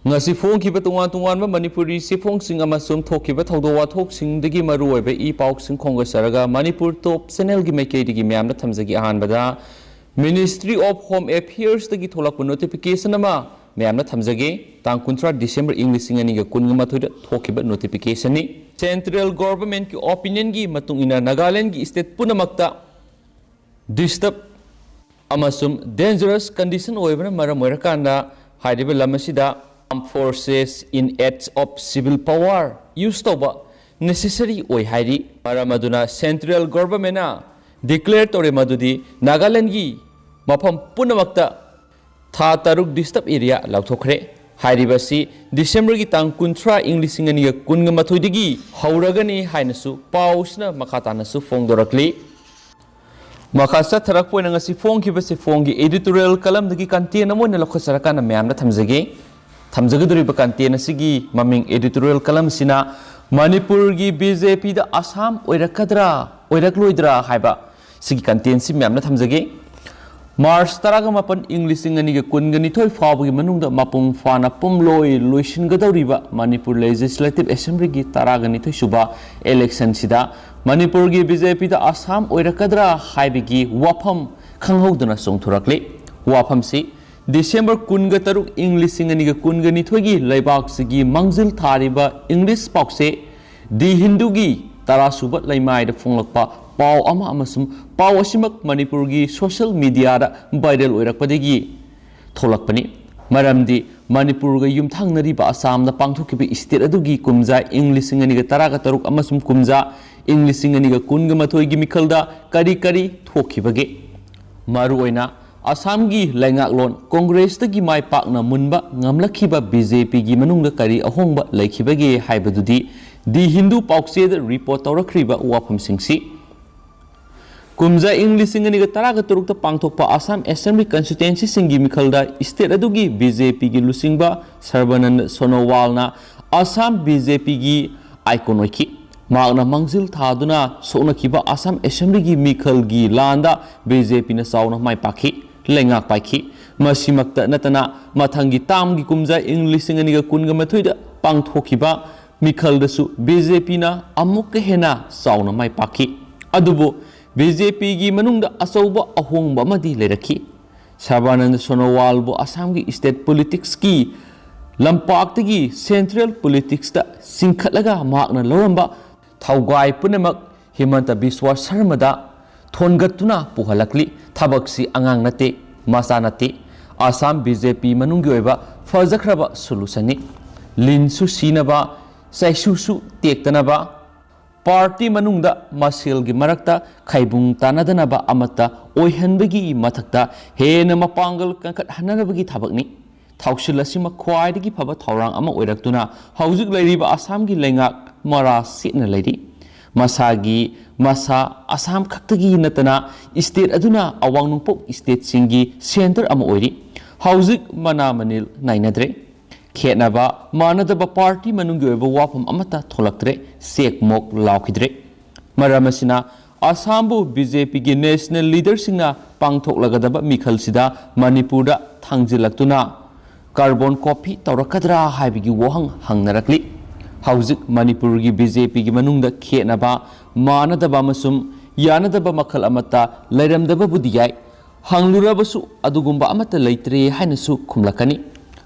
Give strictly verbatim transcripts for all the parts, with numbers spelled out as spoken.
ꯉꯁꯤ ꯐꯣꯡꯈꯤꯕ ꯇꯣꯉꯥꯟ ꯇꯣꯉꯥꯟꯕ ꯃꯅꯤꯄꯨꯔꯤ ꯆꯦꯐꯣꯡꯁꯤꯡ ꯑꯃꯁꯨꯡ ꯊꯣꯛꯈꯤꯕ ꯊꯧꯗꯣꯛ ꯋꯥꯊꯣꯛꯁꯤꯡꯗꯒꯤ ꯃꯔꯨꯑꯣꯏꯕ ꯏ ꯄꯥꯎꯁꯤꯡ ꯈꯣꯝꯒꯠꯆꯔꯒ ꯃꯅꯤꯄꯨꯔ ꯇꯣꯞ ꯆꯦꯅꯦꯜꯒꯤ ꯃꯥꯏꯀꯩꯗꯒꯤ ꯃꯌꯥꯝꯗ ꯊꯝꯖꯒꯦ꯫ ꯑꯍꯥꯟꯕꯗ, Ministry of Home Affairsꯇꯒꯤ ꯊꯣꯛꯂꯛꯄ ꯅꯣꯇꯤꯐꯤꯀꯦꯁꯟ ꯑꯃ ꯃꯌꯥꯝꯗ ꯊꯝꯖꯒꯦ꯫ ꯇꯥꯡ ꯀꯨꯟꯊ꯭ꯔꯥ ꯗꯤꯁꯦꯝꯕꯔ ꯏꯪ ꯂꯤꯁꯤꯡ ꯑꯅꯤꯒ ꯀꯨꯟꯒ ꯃꯥꯊꯣꯏꯗ ꯊꯣꯛꯈꯤꯕ ꯅꯣꯇꯤꯐꯤꯀꯦꯁꯟꯅꯤ꯫ ꯁꯦꯟꯇ꯭ꯔꯦꯜ ꯒꯣꯚꯔꯟꯃꯦꯟꯠꯀꯤ ꯑꯣꯄꯤꯅꯤꯌꯟꯒꯤ ꯃꯇꯨꯡ ꯏꯟꯅ ꯅꯥꯒꯥꯂꯦꯟꯒꯤ ꯁ꯭ꯇꯦꯠ ꯄꯨꯝꯅꯃꯛꯇ ꯗꯤꯁꯇꯔꯕ ꯑꯃꯁꯨꯡ ꯗꯦꯟꯖꯔꯁ ꯀꯟꯗꯤꯁꯟ ꯑꯣꯏꯕꯅ ꯃꯔꯝ ꯑꯣꯏꯔꯀꯥꯟꯗ ꯍꯥꯏꯔꯤꯕ ꯂꯝ ꯑꯁꯤꯗ Armed Forces in Aid of Civil Power use ꯇꯧꯕ ꯅꯦꯁꯦꯁꯔꯤ ꯑꯣꯏ ꯍꯥꯏꯔꯤ꯫ ꯃꯔꯝ ꯑꯗꯨꯅ ꯁꯦꯟꯇ꯭ꯔꯦꯜ ꯒꯣꯚꯔꯟꯃꯦꯟꯠꯅ ꯗꯤꯀ꯭ꯂꯦꯌꯔ ꯇꯧꯔꯦ ꯃꯗꯨꯗꯤ ꯅꯥꯒꯥꯂꯦꯟꯒꯤ ꯃꯐꯝ ꯄꯨꯝꯅꯃꯛꯇ ꯊꯥ ꯇꯔꯨꯛ ꯗꯤꯁꯇꯔꯕ ꯑꯦꯔꯤꯌꯥ ꯂꯥꯎꯊꯣꯛꯈ꯭ꯔꯦ꯫ ꯍꯥꯏꯔꯤꯕ ꯑꯁꯤ ꯗꯤꯁꯦꯝꯕꯔꯒꯤ ꯇꯥꯡ ꯀꯨꯟꯊ꯭ꯔꯥ ꯏꯪ ꯂꯤꯁꯤꯡ ꯑꯅꯤꯒ ꯀꯨꯟꯒ ꯃꯥꯊꯣꯏꯗꯒꯤ ꯍꯧꯔꯒꯅꯤ ꯍꯥꯏꯅꯁꯨ ꯄꯥꯎꯁꯤꯅ ꯃꯈꯥ ꯇꯥꯅꯁꯨ ꯐꯣꯡꯗꯣꯔꯛꯂꯤ꯫ ꯃꯈꯥ ꯆꯠꯊꯔꯛꯄ ꯑꯣꯏꯅ ꯉꯁꯤ ꯐꯣꯡꯈꯤꯕ ꯆꯦꯐꯣꯡꯒꯤ ꯑꯦꯗꯤꯇꯣꯔꯤꯌꯦꯜ ꯀꯂꯝꯗꯒꯤ ꯀꯟꯇꯦꯟ ꯑꯃ ꯑꯣꯏꯅ ꯂꯧꯈꯠꯆꯔꯀꯥꯟꯗ ꯃꯌꯥꯝꯗ ꯊꯝꯖꯒꯦ꯫ ꯊꯝꯖꯒꯗꯧꯔꯤꯕ ꯀꯟꯇꯦꯟ ꯑꯁꯤꯒꯤ ꯃꯃꯤꯡ, ꯑꯦꯗꯤꯇꯣꯔꯤꯌꯦꯜ ꯀꯂꯝꯁꯤꯅ ꯃꯅꯤꯄꯨꯔꯒꯤ ꯕꯤ ꯖꯦ ꯄꯤꯗ ꯑꯁꯥꯝ ꯑꯣꯏꯔꯛꯀꯗ꯭ꯔꯥ ꯑꯣꯏꯔꯛꯂꯣꯏꯗ꯭ꯔꯥ ꯍꯥꯏꯕ ꯁꯤꯒꯤ ꯀꯟꯇꯦꯟꯁꯤ ꯃꯌꯥꯝꯅ ꯊꯝꯖꯒꯦ꯫ ꯃꯥꯔꯆ ꯇꯔꯥꯒ ꯃꯥꯄꯟ ꯏꯪ ꯂꯤꯁꯤꯡ ꯑꯅꯤꯒ ꯀꯨꯟꯒ ꯅꯤꯊꯣꯏ ꯐꯥꯎꯕꯒꯤ ꯃꯅꯨꯡꯗ ꯃꯄꯨꯡ ꯐꯥꯅ ꯄꯨꯝꯂꯣꯏ ꯂꯣꯏꯁꯤꯟꯒꯗꯧꯔꯤꯕ ꯃꯅꯤꯄꯨꯔ ꯂꯦꯖꯤꯁꯂꯦꯇꯤꯚ ꯑꯦꯁꯦꯝꯕ꯭ꯂꯤꯒꯤ ꯇꯔꯥꯒ ꯅꯤꯊꯣꯏ ꯁꯨꯕ ꯏꯂꯦꯛꯁꯟꯁꯤꯗ ꯃꯅꯤꯄꯨꯔꯒꯤ ꯕꯤ ꯖꯦ ꯄꯤꯗ ꯑꯁꯥꯝ ꯑꯣꯏꯔꯛꯀꯗ꯭ꯔꯥ ꯍꯥꯏꯕꯒꯤ ꯋꯥꯐꯝ ꯈꯪꯍꯧꯗꯅ ꯆꯣꯡꯊꯣꯔꯛꯂꯤ꯫ ꯋꯥꯐꯝꯁꯤ ꯗꯤꯁꯦꯝꯕꯔ ꯀꯨꯟꯒ ꯇꯔꯨꯛ ꯏꯪ ꯂꯤꯁꯤꯡ ꯑꯅꯤꯒ ꯀꯨꯟꯒ ꯅꯤꯊꯣꯏꯒꯤ ꯂꯩꯕꯥꯛꯁꯤꯒꯤ ꯃꯥꯡꯖꯤꯜ ꯊꯥꯔꯤꯕ ꯏꯪꯂꯤꯁ ꯄꯥꯎꯆꯦ ꯗꯤ ꯍꯤꯟꯗꯨꯒꯤ ꯇꯔꯥꯁꯨꯕ ꯂꯩꯃꯥꯏꯗ ꯐꯣꯡꯂꯛꯄ ꯄꯥꯎ ꯑꯃ ꯑꯃꯁꯨꯡ ꯄꯥꯎ ꯑꯁꯤꯃꯛ ꯃꯅꯤꯄꯨꯔꯒꯤ ꯁꯣꯁꯤꯌꯦꯜ ꯃꯤꯗꯤꯌꯥꯗ ꯚꯥꯏꯔꯦꯜ ꯑꯣꯏꯔꯛꯄꯗꯒꯤ ꯊꯣꯛꯂꯛꯄꯅꯤ꯫ ꯃꯔꯝꯗꯤ ꯃꯅꯤꯄꯨꯔꯒ ꯌꯨꯝꯊꯪꯅꯔꯤꯕ ꯑꯁꯥꯝꯗ ꯄꯥꯡꯊꯣꯛꯈꯤꯕ ꯁ꯭ꯇꯦꯠ ꯑꯗꯨꯒꯤ ꯀꯨꯝꯖꯥ ꯏꯪ ꯂꯤꯁꯤꯡ ꯑꯅꯤꯒ ꯇꯔꯥꯒ ꯇꯔꯨꯛ ꯑꯃꯁꯨꯡ ꯀꯨꯝꯖꯥ ꯏꯪ ꯂꯤꯁꯤꯡ ꯑꯅꯤꯒ ꯀꯨꯟꯒ ꯃꯥꯊꯣꯏꯒꯤ ꯃꯤꯈꯜꯗ ꯀꯔꯤ ꯀꯔꯤ ꯊꯣꯛꯈꯤꯕꯒꯦ? ꯃꯔꯨꯑꯣꯏꯅ ꯑꯁꯥꯝꯒꯤ ꯂꯩꯉꯥꯛꯂꯣꯟ ꯀꯣꯡꯒ꯭ꯔꯦꯁꯇꯒꯤ ꯃꯥꯏ ꯄꯥꯛꯅ ꯃꯨꯟꯕ ꯉꯝꯂꯛꯈꯤꯕ ꯕꯤ ꯖꯦ ꯄꯤꯒꯤ ꯃꯅꯨꯡꯗ ꯀꯔꯤ ꯑꯍꯣꯡꯕ ꯂꯩꯈꯤꯕꯒꯦ ꯍꯥꯏꯕꯗꯨꯗꯤ ꯗꯤ ꯍꯤꯟꯗꯨ ꯄꯥꯎꯆꯦꯗ ꯔꯤꯄꯣꯔꯠ ꯇꯧꯔꯛꯈ꯭ꯔꯤꯕ ꯋꯥꯐꯝꯁꯤꯡꯁꯤ꯫ ꯀꯨꯝꯖꯥ ꯏꯪ ꯂꯤꯁꯤꯡ ꯑꯅꯤꯒ ꯇꯔꯥꯒ ꯇꯔꯨꯛꯇ ꯄꯥꯡꯊꯣꯛꯄ ꯑꯁꯥꯝ ꯑꯦꯁꯦꯝꯕ꯭ꯂꯤ ꯀꯟꯁꯇꯤꯇ꯭ꯋꯦꯟꯁꯤꯁꯤꯡꯒꯤ ꯃꯤꯈꯜꯗ ꯁ꯭ꯇꯦꯠ ꯑꯗꯨꯒꯤ ꯕꯤ ꯖꯦ ꯄꯤꯒꯤ ꯂꯨꯆꯤꯡꯕ ꯁꯔꯕꯥꯅꯟꯗ ꯁꯣꯅꯣꯋꯥꯜꯅ ꯑꯁꯥꯝ ꯕꯤ ꯖꯦ ꯄꯤꯒꯤ ꯑꯥꯏꯀꯣꯟ ꯑꯣꯏꯈꯤ꯫ ꯃꯍꯥꯛꯅ ꯃꯥꯡꯖꯤꯜ ꯊꯥꯗꯨꯅ ꯁꯣꯛꯅꯈꯤꯕ ꯑꯁꯥꯝ ꯑꯦꯁꯦꯝꯕ꯭ꯂꯤꯒꯤ ꯃꯤꯈꯜꯒꯤ ꯂꯥꯟꯗ ꯕꯤ ꯖꯦ ꯄꯤꯅ ꯆꯥꯎꯅ ꯃꯥꯏ ꯄꯥꯛꯈꯤ, ꯂꯩꯉꯥꯛ ꯄꯥꯏꯈꯤ꯫ ꯃꯁꯤꯃꯛꯇ ꯅꯠꯇꯅ, ꯃꯊꯪꯒꯤ ꯇꯥꯝꯒꯤ ꯀꯨꯝꯖꯥ ꯏꯪ ꯂꯤꯁꯤꯡ ꯑꯅꯤꯒ ꯀꯨꯟꯒ ꯃꯥꯊꯣꯏꯗ ꯄꯥꯡꯊꯣꯛꯈꯤꯕ ꯃꯤꯈꯜꯗꯁꯨ ꯕꯤ ꯖꯦ ꯄꯤꯅ ꯑꯃꯨꯛꯀ ꯍꯦꯟꯅ ꯆꯥꯎꯅ ꯃꯥꯏ ꯄꯥꯛꯈꯤ꯫ ꯑꯗꯨꯕꯨ ꯕꯤ ꯖꯦ ꯄꯤꯒꯤ ꯃꯅꯨꯡꯗ ꯑꯆꯧꯕ ꯑꯍꯣꯡꯕ ꯑꯃꯗꯤ ꯂꯩꯔꯛꯈꯤ꯫ ꯁꯔꯕꯥꯅꯟꯗ ꯁꯣꯅꯣꯋꯥꯜꯕꯨ ꯑꯁꯥꯝꯒꯤ ꯁ꯭ꯇꯦꯠ ꯄꯣꯂꯤꯇꯤꯛꯁꯀꯤ ꯂꯝꯄꯥꯛꯇꯒꯤ ꯁꯦꯟꯇ꯭ꯔꯦꯜ ꯄꯣꯂꯤꯇꯤꯛꯁꯇ ꯆꯤꯡꯈꯠꯂꯒ ꯃꯍꯥꯛꯅ ꯂꯧꯔꯝꯕ ꯊꯧꯒꯥꯏ ꯄꯨꯝꯅꯃꯛ ꯍꯤꯃꯟꯇ ꯕꯤꯁ꯭ꯋꯥ ꯁꯔꯃꯗ ꯊꯣꯟꯒꯠꯇꯨꯅ ꯄꯨꯍꯜꯂꯛꯂꯤ꯫ ꯊꯕꯛꯁꯤ ꯑꯉꯥꯡ ꯅꯠꯇꯦ, ꯃꯆꯥ ꯅꯠꯇꯦ꯫ ꯑꯁꯥꯝ ꯕꯤ ꯖꯦ ꯄꯤ ꯃꯅꯨꯡꯒꯤ ꯑꯣꯏꯕ ꯐꯖꯈ꯭ꯔꯕ ꯁꯣꯂꯨꯁꯟꯅꯤ꯫ ꯂꯤꯟꯁꯨ ꯁꯤꯅꯕ, ꯆꯩꯁꯨꯁꯨ ꯇꯦꯛꯇꯅꯕ, ꯄꯥꯔꯇꯤ ꯃꯅꯨꯡꯗ ꯃꯁꯦꯜꯒꯤ ꯃꯔꯛꯇ ꯈꯥꯏꯕꯨꯡ ꯇꯥꯅꯗꯅꯕ ꯑꯃꯠꯇ ꯑꯣꯏꯍꯟꯕꯒꯤ ꯃꯊꯛꯇ ꯍꯦꯟꯅ ꯃꯄꯥꯡꯒꯜ ꯀꯟꯈꯠꯍꯟꯅꯕꯒꯤ ꯊꯕꯛꯅꯤ꯫ ꯊꯧꯁꯤꯜ ꯑꯁꯤꯃꯛ ꯈ꯭ꯋꯥꯏꯗꯒꯤ ꯐꯕ ꯊꯧꯔꯥꯡ ꯑꯃ ꯑꯣꯏꯔꯛꯇꯨꯅ ꯍꯧꯖꯤꯛ ꯂꯩꯔꯤꯕ ꯑꯁꯥꯝꯒꯤ ꯂꯩꯉꯥꯛ ꯃꯔꯥ ꯁꯦꯠꯅ ꯂꯩꯔꯤ꯫ ꯃꯁꯥꯒꯤ ꯃꯁꯥ ꯑꯁꯥꯝ ꯈꯛꯇꯒꯤ ꯅꯠꯇꯅ ꯁ꯭ꯇꯦꯠ ꯑꯗꯨꯅ ꯑꯋꯥꯡ ꯅꯣꯡꯄꯣꯛ ꯁ꯭ꯇꯦꯠꯁꯤꯡꯒꯤ ꯁꯦꯟꯇꯔ ꯑꯃ ꯑꯣꯏꯔꯤ꯫ ꯍꯧꯖꯤꯛ ꯃꯅꯥ ꯃꯅꯤꯜ ꯅꯥꯏꯅꯗ꯭ꯔꯦ꯫ ꯈꯦꯠꯅꯕ ꯃꯥꯟꯅꯗꯕ ꯄꯥꯔꯇꯤ ꯃꯅꯨꯡꯒꯤ ꯑꯣꯏꯕ ꯋꯥꯐꯝ ꯑꯃꯠꯇ ꯊꯣꯛꯂꯛꯇ꯭ꯔꯦ, ꯆꯦꯛ ꯃꯣꯛ ꯂꯥꯎꯈꯤꯗ꯭ꯔꯦ꯫ ꯃꯔꯝ ꯑꯁꯤꯅ ꯑꯁꯥꯝꯕꯨ ꯕꯤ ꯖꯦ ꯄꯤꯒꯤ ꯅꯦꯁꯅꯦꯜ ꯂꯤꯗꯔꯁꯤꯡꯅ ꯄꯥꯡꯊꯣꯛꯂꯒꯗꯕ ꯃꯤꯈꯜꯁꯤꯗ ꯃꯅꯤꯄꯨꯔꯗ ꯊꯥꯡꯖꯤꯜꯂꯛꯇꯨꯅ ꯀꯥꯔꯕꯣꯟ ꯀꯣꯄꯤ ꯇꯧꯔꯛꯀꯗ꯭ꯔꯥ ꯍꯥꯏꯕꯒꯤ ꯋꯥꯍꯪ ꯍꯪꯅꯔꯛꯂꯤ꯫ ꯍꯧꯖꯤꯛ ꯃꯅꯤꯄꯨꯔꯒꯤ ꯕꯤ ꯖꯦ ꯄꯤꯒꯤ ꯃꯅꯨꯡꯗ ꯈꯦꯠꯅꯕ, ꯃꯥꯟꯅꯗꯕ ꯑꯃꯁꯨꯡ ꯌꯥꯅꯗꯕ ꯃꯈꯜ ꯑꯃꯠꯇ ꯂꯩꯔꯝꯗꯕꯕꯨꯗꯤ ꯌꯥꯏ, ꯍꯪꯂꯨꯔꯕꯁꯨ ꯑꯗꯨꯒꯨꯝꯕ ꯑꯃꯠꯇ ꯂꯩꯇ꯭ꯔꯦ ꯍꯥꯏꯅꯁꯨ ꯈꯨꯝꯂꯛꯀꯅꯤ꯫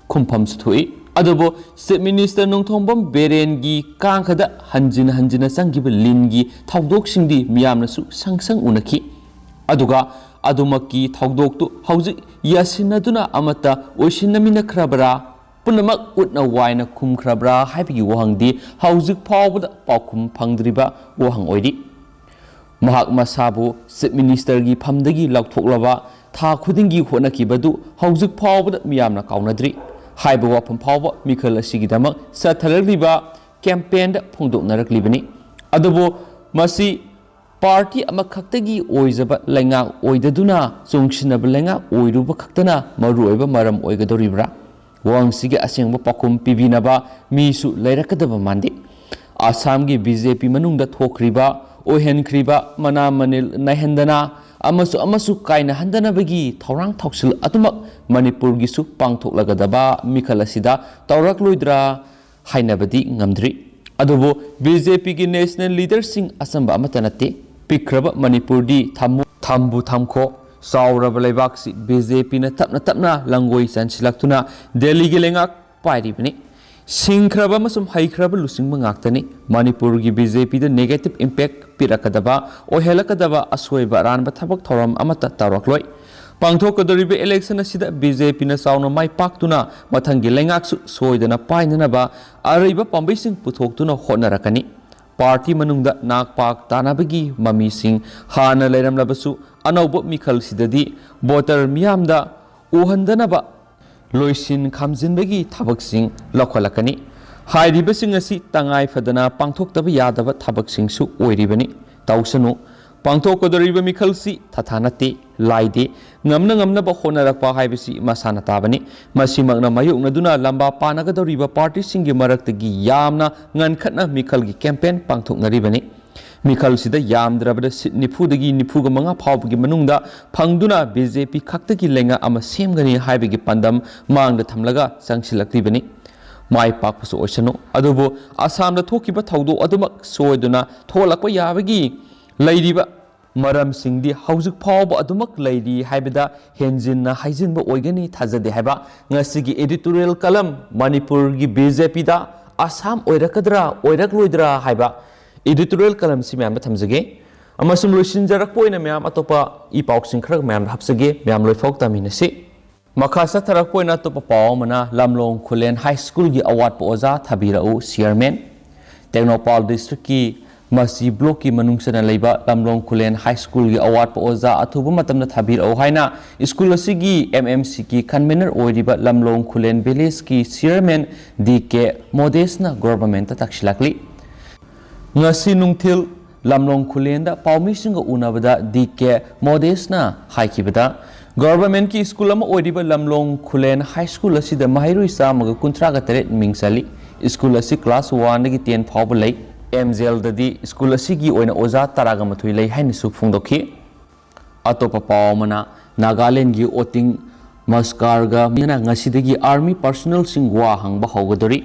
ꯈꯨꯝꯐꯝꯁꯨ ꯊꯣꯛꯏ꯫ ꯑꯗꯨꯕꯨ ꯆꯤꯐ ꯃꯤꯅꯤꯁꯇꯔ ꯅꯣꯡꯊꯣꯝꯕꯝ ꯕꯤꯔꯦꯟꯒꯤ ꯀꯥꯡꯈꯗ ꯍꯟꯖꯤꯟ ꯍꯟꯖꯤꯟꯅ ꯆꯪꯈꯤꯕ ꯂꯤꯟꯒꯤ ꯊꯧꯗꯣꯛꯁꯤꯡꯗꯤ ꯃꯤꯌꯥꯝꯅꯁꯨ ꯁꯪ ꯁꯪ ꯎꯅꯈꯤ꯫ ꯑꯗꯨꯒ ꯑꯗꯨꯃꯛꯀꯤ ꯊꯧꯗꯣꯛꯇꯨ ꯍꯧꯖꯤꯛ ꯌꯥꯁꯤꯟꯅꯗꯨꯅ ꯑꯃꯠꯇ ꯑꯣꯏꯁꯤꯟꯅꯃꯤꯟꯅꯈ꯭ꯔꯕꯔꯥ? ꯄꯨꯝꯅꯃꯛ ꯎꯠꯅ ꯋꯥꯏꯅ ꯈꯨꯝꯈ꯭ꯔꯕ꯭ꯔꯥ ꯍꯥꯏꯕꯒꯤ ꯋꯥꯍꯪꯗꯤ ꯍꯧꯖꯤꯛ ꯐꯥꯎꯕꯗ ꯄꯥꯎꯈꯨꯝ ꯐꯪꯗ꯭ꯔꯤꯕ ꯋꯥꯍꯪ ꯑꯣꯏꯔꯤ꯫ ꯃꯍꯥꯛ ꯃꯁꯥꯕꯨ ꯆꯤꯐ ꯃꯤꯅꯤꯁꯇꯔꯒꯤ ꯐꯝꯗꯒꯤ ꯂꯧꯊꯣꯛꯂꯕ ꯊꯥ ꯈꯨꯗꯤꯡꯒꯤ ꯍꯣꯠꯅꯈꯤꯕꯗꯨ ꯍꯧꯖꯤꯛ ꯐꯥꯎꯕꯗ ꯃꯤꯌꯥꯝꯅ ꯀꯥꯎꯅꯗ꯭ꯔꯤ ꯍꯥꯏꯕ ꯋꯥꯐꯝ ꯐꯥꯎꯕ ꯃꯤꯈꯜ ꯑꯁꯤꯒꯤꯗꯃꯛ ꯆꯠꯊꯔꯛꯂꯤꯕ ꯀꯦꯝꯄꯦꯟꯗ ꯐꯣꯡꯗꯣꯛꯅꯔꯛꯂꯤꯕꯅꯤ꯫ ꯑꯗꯨꯕꯨ ꯃꯁꯤ ꯄꯥꯔꯇꯤ ꯑꯃꯈꯛꯇꯒꯤ ꯑꯣꯏꯖꯕ ꯂꯩꯉꯥꯛ ꯑꯣꯏꯗꯗꯨꯅ ꯆꯣꯡꯁꯤꯟꯅꯕ ꯂꯩꯉꯥꯛ ꯑꯣꯏꯔꯨꯕ ꯈꯛꯇꯅ ꯃꯔꯨꯑꯣꯏꯕ ꯃꯔꯝ ꯑꯣꯏꯒꯗꯧꯔꯤꯕ꯭ꯔꯥ? ꯋꯥꯍꯪꯁꯤꯒꯤ ꯑꯁꯦꯡꯕ ꯄꯥꯎꯈꯨꯝ ꯄꯤꯕꯤꯅꯕ ꯃꯤꯁꯨ ꯂꯩꯔꯛꯀꯗꯕ ꯃꯥꯟꯗꯦ꯫ ꯑꯁꯥꯝꯒꯤ ꯕꯤ ꯖꯦ ꯄꯤ ꯃꯅꯨꯡꯗ ꯊꯣꯛꯈ꯭ꯔꯤꯕ, ꯑꯣꯏꯍꯟꯈ꯭ꯔꯤꯕ ꯃꯅꯥ ꯃꯅꯤꯜ ꯅꯥꯏꯍꯟꯗꯅ ꯑꯃꯁꯨ ꯑꯃꯁꯨ ꯀꯥꯏꯅꯍꯟꯗꯅꯕꯒꯤ ꯊꯧꯔꯥꯡ ꯊꯧꯁꯤꯜ ꯑꯗꯨꯃꯛ ꯃꯅꯤꯄꯨꯔꯒꯤꯁꯨ ꯄꯥꯡꯊꯣꯛꯂꯒꯗꯕ ꯃꯤꯈꯜ ꯑꯁꯤꯗ ꯇꯧꯔꯛꯂꯣꯏꯗ꯭ꯔꯥ ꯍꯥꯏꯅꯕꯗꯤ ꯉꯝꯗ꯭ꯔꯤ꯫ ꯑꯗꯨꯕꯨ ꯕꯤ ꯖꯦ ꯄꯤꯒꯤ ꯅꯦꯁꯅꯦꯜ ꯂꯤꯗꯔꯁꯤꯡ ꯑꯆꯝꯕ ꯑꯃꯠꯇ ꯅꯠꯇꯦ꯫ ꯄꯤꯛꯈ꯭ꯔꯕ ꯃꯅꯤꯄꯨꯔꯗꯤ ꯊꯝꯃꯨ, ꯊꯝꯕꯨ ꯊꯝꯈꯣ, ꯆꯥꯎꯔꯕ ꯂꯩꯕꯥꯛꯁꯤ ꯕꯤ ꯖꯦ ꯄꯤꯅ ꯇꯞꯅ ꯇꯞꯅ ꯂꯪꯒꯣꯏ ꯆꯟꯁꯤꯜꯂꯛꯇꯨꯅ ꯗꯦꯜꯂꯤꯒꯤ ꯂꯩꯉꯥꯛ ꯄꯥꯏꯔꯤꯕꯅꯤ꯫ ꯁꯤꯡꯈ꯭ꯔꯕ ꯑꯃꯁꯨꯡ ꯍꯩꯈ꯭ꯔꯕ ꯂꯨꯆꯤꯡꯕ ꯉꯥꯛꯇꯅꯤ꯫ ꯃꯅꯤꯄꯨꯔꯒꯤ ꯕꯤ ꯖꯦ ꯄꯤꯗ negative impact ꯄꯤꯔꯛꯀꯗꯕ, ꯑꯣꯏꯍꯜꯂꯛꯀꯗꯕ ꯑꯁꯣꯏꯕ ꯑꯔꯥꯟꯕ ꯊꯕꯛ ꯊꯧꯔꯝ ꯑꯃꯠꯇ ꯇꯧꯔꯛꯂꯣꯏ꯫ ꯄꯥꯡꯊꯣꯛꯀꯗꯧꯔꯤꯕ election ꯑꯁꯤꯗ ꯕꯤ ꯖꯦ ꯄꯤꯅ ꯆꯥꯎꯅ ꯃꯥꯏ ꯄꯥꯛꯇꯨꯅ ꯃꯊꯪꯒꯤ ꯂꯩꯉꯥꯛꯁꯨ ꯁꯣꯏꯗꯅ ꯄꯥꯏꯅꯅꯕ ꯑꯔꯩꯕ ꯄꯥꯝꯕꯩꯁꯤꯡ ꯄꯨꯊꯣꯛꯇꯨꯅ ꯍꯣꯠꯅꯔꯛꯀꯅꯤ꯫ ꯄꯥꯔꯇꯤ ꯃꯅꯨꯡꯗ ꯅꯥꯛ ꯄꯥꯛ ꯇꯥꯅꯕꯒꯤ ꯃꯃꯤꯁꯤꯡ ꯍꯥꯟꯅ ꯂꯩꯔꯝꯂꯕꯁꯨ, ꯑꯅꯧꯕ ꯃꯤꯈꯜꯁꯤꯗꯗꯤ voter ꯃꯤꯌꯥꯝꯗ ꯎꯍꯟꯗꯅꯕ ꯂꯣꯏꯁꯤꯟ ꯈꯥꯝꯖꯤꯟꯕꯒꯤ ꯊꯕꯛꯁꯤꯡ ꯂꯧꯈꯠꯂꯛꯀꯅꯤ꯫ ꯍꯥꯏꯔꯤꯕꯁꯤꯡ ꯑꯁꯤ ꯇꯉꯥꯏ ꯐꯗꯅ ꯄꯥꯡꯊꯣꯛꯇꯕ ꯌꯥꯗꯕ ꯊꯕꯛꯁꯤꯡꯁꯨ ꯑꯣꯏꯔꯤꯕꯅꯤ꯫ ꯇꯧꯁꯅꯨ꯫ ꯄꯥꯡꯊꯣꯛꯀꯗꯧꯔꯤꯕ ꯃꯤꯈꯜꯁꯤ ꯊꯥꯊꯥ ꯅꯠꯇꯦ, ꯂꯥꯏꯗꯦ꯫ ꯉꯝꯅ ꯉꯝꯅꯕ ꯍꯣꯠꯅꯔꯛꯄ ꯍꯥꯏꯕꯁꯤ ꯃꯁꯥꯅ ꯇꯥꯕꯅꯤ꯫ ꯃꯁꯤꯃꯛꯅ ꯃꯥꯌꯣꯛꯅꯗꯨꯅ ꯂꯝꯕꯥ ꯄꯥꯅꯒꯗꯧꯔꯤꯕ ꯄꯥꯔꯇꯤꯁꯤꯡꯒꯤ ꯃꯔꯛꯇꯒꯤ ꯌꯥꯝꯅ ꯉꯟꯈꯠꯅ ꯃꯤꯈꯜꯒꯤ campaign ꯄꯥꯡꯊꯣꯛꯅꯔꯤꯕꯅꯤ꯫ ꯃꯤꯈꯜꯁꯤꯗ ꯌꯥꯝꯗ꯭ꯔꯕꯗ seat ꯅꯤꯐꯨꯗꯒꯤ ꯅꯤꯐꯨꯒ ꯃꯉꯥ ꯐꯥꯎꯕꯒꯤ ꯃꯅꯨꯡꯗ ꯐꯪꯗꯨꯅ ꯕꯤ ꯖꯦ ꯄꯤ ꯈꯛꯇꯒꯤ ꯂꯩꯉꯥꯛ ꯑꯃ ꯁꯦꯝꯒꯅꯤ ꯍꯥꯏꯕꯒꯤ ꯄꯥꯟꯗꯝ ꯃꯥꯡꯗ ꯊꯝꯂꯒ ꯆꯪꯁꯤꯜꯂꯛꯂꯤꯕꯅꯤ꯫ ꯃꯥꯏ ꯄꯥꯛꯄꯁꯨ ꯑꯣꯏꯁꯅꯨ꯫ ꯑꯗꯨꯕꯨ ꯑꯁꯥꯝꯗ ꯊꯣꯛꯈꯤꯕ ꯊꯧꯗꯣꯛ ꯑꯗꯨꯃꯛ ꯁꯣꯏꯗꯨꯅ ꯊꯣꯛꯂꯛꯄ ꯌꯥꯕꯒꯤ ꯂꯩꯔꯤꯕ ꯃꯔꯝꯁꯤꯡꯗꯤ ꯍꯧꯖꯤꯛ ꯐꯥꯎꯕ ꯑꯗꯨꯃꯛ ꯂꯩꯔꯤ ꯍꯥꯏꯕꯗ ꯍꯦꯟꯖꯤꯟꯅ ꯍꯥꯏꯖꯤꯟꯕ ꯑꯣꯏꯒꯅꯤ ꯊꯥꯖꯗꯦ ꯍꯥꯏꯕ ꯉꯁꯤꯒꯤ editorial column ꯃꯅꯤꯄꯨꯔꯒꯤ ꯕꯤ ꯖꯦ ꯄꯤꯗ ꯑꯁꯥꯝ ꯑꯣꯏꯔꯛꯀꯗ꯭ꯔꯥ ꯑꯣꯏꯔꯛꯂꯣꯏꯗ꯭ꯔꯥ ꯍꯥꯏꯕ editorial column ꯁꯤ ꯃꯌꯥꯝꯗ ꯊꯝꯖꯒꯦ꯫ ꯑꯃꯁꯨꯡ ꯂꯣꯏꯁꯤꯟꯖꯔꯛꯄ ꯑꯣꯏꯅ ꯃꯌꯥꯝ ꯑꯇꯣꯞꯄ ꯏ ꯄꯥꯎꯁꯤꯡ ꯈꯔ ꯃꯌꯥꯝꯗ ꯍꯥꯞꯆꯒꯦ꯫ ꯃꯌꯥꯝ ꯂꯣꯏꯐꯥꯎ ꯇꯥꯃꯤꯟꯅꯁꯤ꯫ ꯃꯈꯥ ꯆꯠꯊꯔꯛꯄ ꯑꯣꯏꯅ ꯑꯇꯣꯞꯄ ꯄꯥꯎ ꯑꯃꯅ ꯂꯝꯂꯣꯡ ꯈꯨꯂꯦꯟ ꯍꯥꯏ ꯁ꯭ꯀꯨꯜꯒꯤ ꯑꯋꯥꯠꯄ ꯑꯣꯖꯥ ꯊꯥꯕꯤꯔꯛꯎ chairman꯫ ꯇꯦꯡꯅꯧꯄꯥꯜ district ꯀꯤ ꯃꯁꯤ block ꯀꯤ ꯃꯅꯨꯡ ꯆꯟꯅ ꯂꯩꯕ ꯂꯝꯂꯣꯡ ꯈꯨꯂꯦꯟ ꯍꯥꯏ ꯁ꯭ꯀꯨꯜꯒꯤ ꯑꯋꯥꯠꯄ ꯑꯣꯖꯥ ꯑꯊꯨꯕ ꯃꯇꯝꯗ ꯊꯥꯕꯤꯔꯛꯎ ꯍꯥꯏꯅ ꯁ꯭ꯀꯨꯜ ꯑꯁꯤꯒꯤ ꯑꯦꯝ ꯑꯦꯝ ꯁꯤ ꯒꯤ convener ꯑꯣꯏꯔꯤꯕ ꯂꯝꯂꯣꯡ ꯈꯨꯂꯦꯟ village ꯀꯤ chairman ꯗꯤ ꯀꯦ ꯃꯣꯗꯦꯁꯅ government ꯇ ꯇꯛꯁꯤꯜꯂꯛꯂꯤ꯫ ꯉꯁꯤ ꯅꯨꯡꯊꯤꯜ ꯂꯝꯂꯣꯡ ꯈꯨꯂꯦꯟꯗ ꯄꯥꯎꯃꯤꯁꯤꯡꯒ ꯎꯅꯕꯗ ꯗꯤ ꯀꯦ ꯃꯣꯗꯦꯁꯅ ꯍꯥꯏꯈꯤꯕꯗ, government ꯀꯤ ꯁ꯭ꯀꯨꯜ ꯑꯃ ꯑꯣꯏꯔꯤꯕ ꯂꯝꯂꯣꯡ ꯈꯨꯂꯦꯟ ꯍꯥꯏ ꯁ꯭ꯀꯨꯜ ꯑꯁꯤꯗ ꯃꯍꯩꯔꯣꯏ ꯆꯥꯝꯃꯒ ꯀꯨꯟꯊ꯭ꯔꯥꯒ ꯇꯔꯦꯠ ꯃꯤꯡ ꯆꯜꯂꯤ꯫ ꯁ꯭ꯀꯨꯜ ꯑꯁꯤ class one ꯗꯒꯤ ten ꯐꯥꯎꯕ ꯂꯩ꯫ ꯑꯦꯝ ꯖꯦꯜꯗꯗꯤ ꯁ꯭ꯀꯨꯜ ꯑꯁꯤꯒꯤ ꯑꯣꯏꯅ ꯑꯣꯖꯥ ꯇꯔꯥꯒ ꯃꯥꯊꯣꯏ ꯂꯩ ꯍꯥꯏꯅꯁꯨ ꯐꯣꯡꯗꯣꯛꯈꯤ꯫ ꯑꯇꯣꯞꯄ ꯄꯥꯎ ꯑꯃꯅ, ꯅꯥꯒꯥꯂꯦꯟꯒꯤ ꯑꯣꯇꯤꯡ ꯃꯁꯀꯥꯔꯒ ꯃꯤꯅ ꯉꯁꯤꯗꯒꯤ ꯑꯥꯔꯃꯤ ꯄꯔꯁꯣꯅꯦꯜꯁꯤꯡ ꯋꯥ ꯍꯪꯕ ꯍꯧꯒꯗꯧꯔꯤ꯫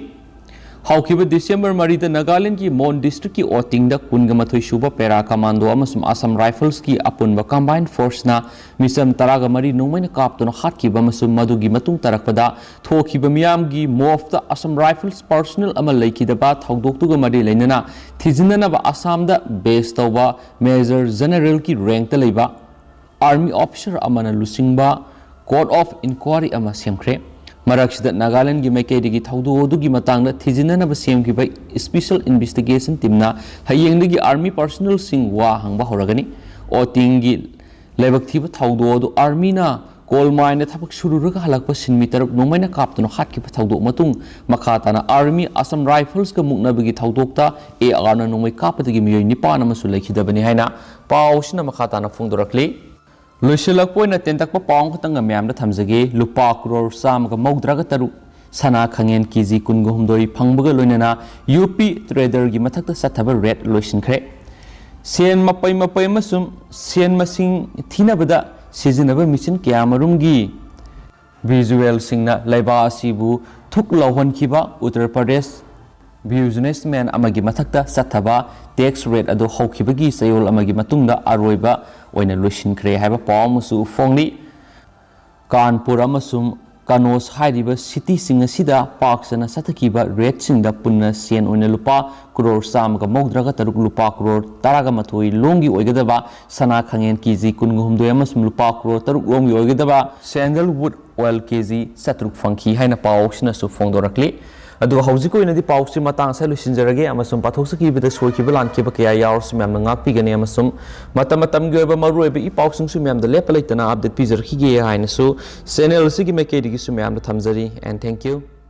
ꯍꯧꯈꯤꯕ ꯗꯤꯁꯦꯝꯕꯔ ꯃꯔꯤꯗ ꯅꯥꯒꯥꯂꯦꯟꯒꯤ ꯃꯣꯟ ꯗꯤꯁꯇ꯭ꯔꯤꯛꯀꯤ ꯑꯣꯇꯤꯡꯗ ꯀꯨꯟꯒ ꯃꯥꯊꯣꯏ ꯁꯨꯕ ꯄꯦꯔꯥ ꯀꯃꯥꯟꯗꯣ ꯑꯃꯁꯨꯡ ꯑꯁꯥꯝ ꯔꯥꯏꯐꯜꯁꯀꯤ ꯑꯄꯨꯟꯕ ꯀꯝꯕꯥꯏꯟ ꯐꯣꯔꯁꯅ ꯃꯤꯆꯝ ꯇꯔꯥꯒ ꯃꯔꯤ ꯅꯣꯡꯃꯩꯅ ꯀꯥꯞꯇꯨꯅ ꯍꯥꯠꯈꯤꯕ ꯑꯃꯁꯨꯡ ꯃꯗꯨꯒꯤ ꯃꯇꯨꯡ ꯇꯥꯔꯛꯄꯗ ꯊꯣꯛꯈꯤꯕ ꯃꯤꯌꯥꯝꯒꯤ ꯃꯣꯞꯇ ꯑꯁꯥꯝ ꯔꯥꯏꯐꯜꯁ ꯄꯔꯁꯣꯅꯦꯜ ꯑꯃ ꯂꯩꯈꯤꯗꯕ ꯊꯧꯗꯣꯛꯇꯨꯒ ꯃꯔꯤ ꯂꯩꯅꯅ ꯊꯤꯖꯤꯟꯅꯅꯕ ꯑꯁꯥꯝꯗ ꯕꯦꯁ ꯇꯧꯕ ꯃꯦꯖꯔ ꯖꯦꯅꯔꯦꯜꯒꯤ ꯔꯦꯡꯛꯇ ꯂꯩꯕ ꯑꯥꯔꯃꯤ ꯑꯣꯐꯤꯁꯔ ꯑꯃꯅ ꯂꯨꯆꯤꯡꯕ ꯀꯣꯔꯠ ꯑꯣꯐ ꯏꯟꯀ꯭ꯋꯥꯔꯤ ꯑꯃ ꯁꯦꯝꯈ꯭ꯔꯦ꯫ ꯃꯔꯛꯁꯤꯗ ꯅꯥꯒꯥꯂꯦꯟꯒꯤ ꯃꯥꯏꯀꯩꯗꯒꯤ ꯊꯧꯗꯣꯛ ꯑꯗꯨꯒꯤ ꯃꯇꯥꯡꯗ ꯊꯤꯖꯤꯟꯅꯅꯕ ꯁꯦꯝꯈꯤꯕ ꯏꯁꯄꯤꯁꯦꯜ ꯏꯟꯚꯦꯁꯇꯤꯒꯦꯁꯟ ꯇꯤꯝꯅ ꯍꯌꯦꯡꯗꯒꯤ ꯑꯥꯔꯃꯤ ꯄꯔꯁꯣꯅꯦꯜꯁꯤꯡ ꯋꯥ ꯍꯪꯕ ꯍꯧꯔꯒꯅꯤ꯫ ꯑꯣꯇꯤꯡꯒꯤ ꯂꯥꯏꯕꯛ ꯊꯤꯕ ꯊꯧꯗꯣꯛ ꯑꯗꯨ ꯑꯥꯔꯃꯤꯅ ꯀꯣꯜ ꯃꯥꯏꯟꯗ ꯊꯕꯛ ꯁꯨꯔꯨꯔꯒ ꯍꯜꯂꯛꯄ ꯁꯤꯟꯃꯤ ꯇꯔꯨꯛ ꯅꯣꯡꯃꯩꯅ ꯀꯥꯞꯇꯨꯅ ꯍꯥꯠꯈꯤꯕ ꯊꯧꯗꯣꯛ ꯃꯇꯨꯡ, ꯃꯈꯥ ꯇꯥꯅ ꯑꯥꯔꯃꯤ ꯑꯁꯥꯝ ꯔꯥꯏꯐꯜꯁꯀ ꯃꯨꯛꯅꯕꯒꯤ ꯊꯧꯗꯣꯛꯇ ꯑꯦ ꯑꯥꯔꯅ ꯅꯣꯡꯃꯩ ꯀꯥꯞꯄꯗꯒꯤ ꯃꯤꯑꯣꯏ ꯅꯤꯄꯥꯟ ꯑꯃꯁꯨ ꯂꯩꯈꯤꯗꯕꯅꯤ ꯍꯥꯏꯅ ꯄꯥꯎꯁꯤꯅ ꯃꯈꯥ ꯇꯥꯅ ꯐꯣꯡꯗꯣꯔꯛꯂꯤ꯫ ꯂꯣꯏꯁꯤꯜꯂꯛꯄ ꯑꯣꯏꯅ ꯇꯦꯟꯇꯛꯄ ꯄꯥꯎ ꯑꯃꯈꯛꯇꯪꯒ ꯃꯌꯥꯝꯗ ꯊꯝꯖꯒꯦ꯫ ꯂꯨꯄꯥ ꯀ꯭ꯔꯣꯔ ꯆꯥꯝꯃꯒ ꯃꯧꯗ꯭ꯔꯥꯒ ꯇꯔꯨꯛ ꯁꯅꯥ ꯈꯥꯡꯉꯦꯟ ꯀꯦ ꯖꯤ ꯀꯨꯟꯒ ꯍꯨꯝꯗꯣꯏ ꯐꯪꯕꯒ ꯂꯣꯏꯅꯅ ꯌꯨ ꯄꯤ ꯇ꯭ꯔꯦꯗꯔꯒꯤ ꯃꯊꯛꯇ ꯆꯠꯊꯕ ꯔꯦꯠ ꯂꯣꯏꯁꯤꯟꯈ꯭ꯔꯦ꯫ ꯁꯦꯟ ꯃꯄꯩ ꯃꯄꯩ ꯑꯃꯁꯨꯡ ꯁꯦꯟ ꯃꯁꯤꯡ ꯊꯤꯅꯕꯗ ꯁꯤꯖꯤꯟꯅꯕ ꯃꯦꯆꯤꯟ ꯀꯌꯥꯃꯔꯨꯝꯒꯤ ꯚꯤꯖꯨꯋꯦꯜꯁꯤꯡꯅ ꯂꯩꯕꯥꯛ ꯑꯁꯤꯕꯨ ꯊꯨꯛ ꯂꯥꯎꯍꯟꯈꯤꯕ ꯎꯠꯇꯔ ꯄ꯭ꯔꯗꯦꯁ ꯕꯤꯖꯤꯅꯦꯁꯃꯦꯟ ꯑꯃꯒꯤ ꯃꯊꯛꯇ ꯆꯠꯊꯕ ꯇꯦꯛꯁ ꯔꯦꯠ ꯑꯗꯨ ꯍꯧꯈꯤꯕꯒꯤ ꯆꯌꯣꯜ ꯑꯃꯒꯤ ꯃꯇꯨꯡꯗ ꯑꯔꯣꯏꯕ ꯑꯣꯏꯅ ꯂꯣꯏꯁꯤꯟꯈ꯭ꯔꯦ ꯍꯥꯏꯕ ꯄꯥꯎ ꯑꯃꯁꯨ ꯐꯣꯡꯂꯤ꯫ ꯀꯥꯟꯄꯨꯔ ꯑꯃꯁꯨꯡ ꯀꯅꯣꯖ ꯍꯥꯏꯔꯤꯕ ꯁꯤꯇꯤꯁꯤꯡ ꯑꯁꯤꯗ ꯄꯥꯛ ꯆꯥꯎꯅ ꯆꯠꯊꯈꯤꯕ ꯔꯦꯠꯁꯤꯡꯗ ꯄꯨꯟꯅ ꯁꯦꯟ ꯑꯣꯏꯅ ꯂꯨꯄꯥ ꯀ꯭ꯔꯣꯔ ꯆꯥꯝꯃꯒ ꯃꯧꯗ꯭ꯔꯥꯒ ꯇꯔꯨꯛ, ꯂꯨꯄꯥ ꯀ꯭ꯔꯣꯔ ꯇꯔꯥꯒ ꯃꯥꯊꯣꯏ ꯂꯣꯝꯒꯤ ꯑꯣꯏꯒꯗꯕ ꯁꯅꯥ ꯈꯥꯡꯉꯦꯟ ꯀꯦ ꯖꯤ ꯀꯨꯟꯒ ꯍꯨꯝꯗꯣꯏ ꯑꯃꯁꯨꯡ ꯂꯨꯄꯥ ꯀ꯭ꯔꯣꯔ ꯇꯔꯨꯛ ꯂꯣꯝꯒꯤ ꯑꯣꯏꯒꯗꯕ ꯁꯦꯟꯗꯜꯋꯨꯗ ꯑꯣꯏꯜ ꯀꯦ ꯖꯤ ꯆꯥꯇ꯭ꯔꯨꯛ ꯐꯪꯈꯤ ꯍꯥꯏꯅ ꯄꯥꯎꯁꯤꯅꯁꯨ ꯐꯣꯡꯗꯣꯔꯛꯂꯤ꯫ ꯑꯗꯨꯒ ꯍꯧꯖꯤꯛꯀꯤ ꯑꯣꯏꯅꯗꯤ ꯄꯥꯎꯁꯤ ꯃꯇꯥꯡ ꯑꯁꯤꯗ ꯂꯣꯏꯁꯤꯟꯖꯔꯒꯦ ꯑꯃꯁꯨꯡ ꯄꯥꯊꯣꯛꯆꯈꯤꯕꯗ ꯁꯣꯏꯈꯤꯕ ꯂꯥꯟꯈꯤꯕ ꯀꯌꯥ ꯌꯥꯎꯔꯁꯨ ꯃꯌꯥꯝꯅ ꯉꯥꯛꯄꯤꯒꯅꯤ ꯑꯃꯁꯨꯡ ꯃꯇꯝ ꯃꯇꯝꯒꯤ ꯑꯣꯏꯕ ꯃꯔꯨꯑꯣꯏꯕ ꯏ ꯄꯥꯎꯁꯤꯡꯁꯨ ꯃꯌꯥꯝꯗ ꯂꯦꯞꯄ ꯂꯩꯇꯅ ꯑꯞꯗꯦꯠ ꯄꯤꯖꯔꯛꯈꯤꯒꯦ ꯍꯥꯏꯅꯁꯨ ꯆꯦꯅꯦꯜ ꯑꯁꯤꯒꯤ ꯃꯥꯏꯀꯩꯗꯒꯤꯁꯨ ꯃꯌꯥꯝꯗ ꯊꯝꯖꯔꯤ꯫ And thank you.